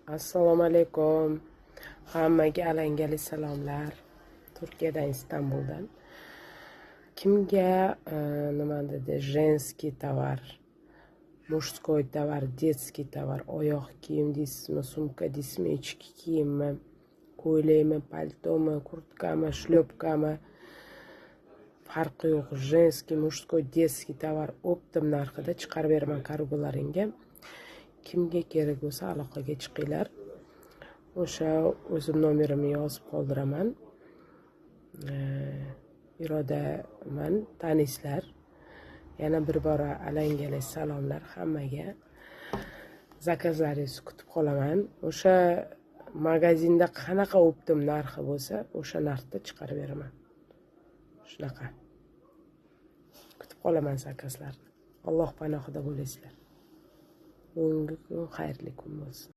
Assalomu alaykum. Hammaga alangali salomlar. Turkiyadan, Istanbuldan. Kimga nima dedi, женский товар, мужской товар, детский товар, oyoq kiyim deysizmi, sumka deysizmi, ichki kiyimmi, ko'ylakmi, paltomi, kurtkami, шлёпка mi, farqi yo'q. Женский, мужской, детский товар оптом narxida chiqarib beraman kargolaringga. Kimga kerak bo'lsa, aloqaga chiqinglar. O'sha o'zim nomerimni yozib qoldiraman. Irodaman, taniysizlar. Yana bir bora alangali salomlar hammaga. Zakazlaringizni kutib qolaman. O'sha magazinda qanaqa оптом narxi bo'lsa, o'sha narxda chiqarib beraman. Shunaqa. Kutib qolaman zakazlarni. Alloh panohida bo'lasizlar. Bugungi kun xayrli kun bo'lsin.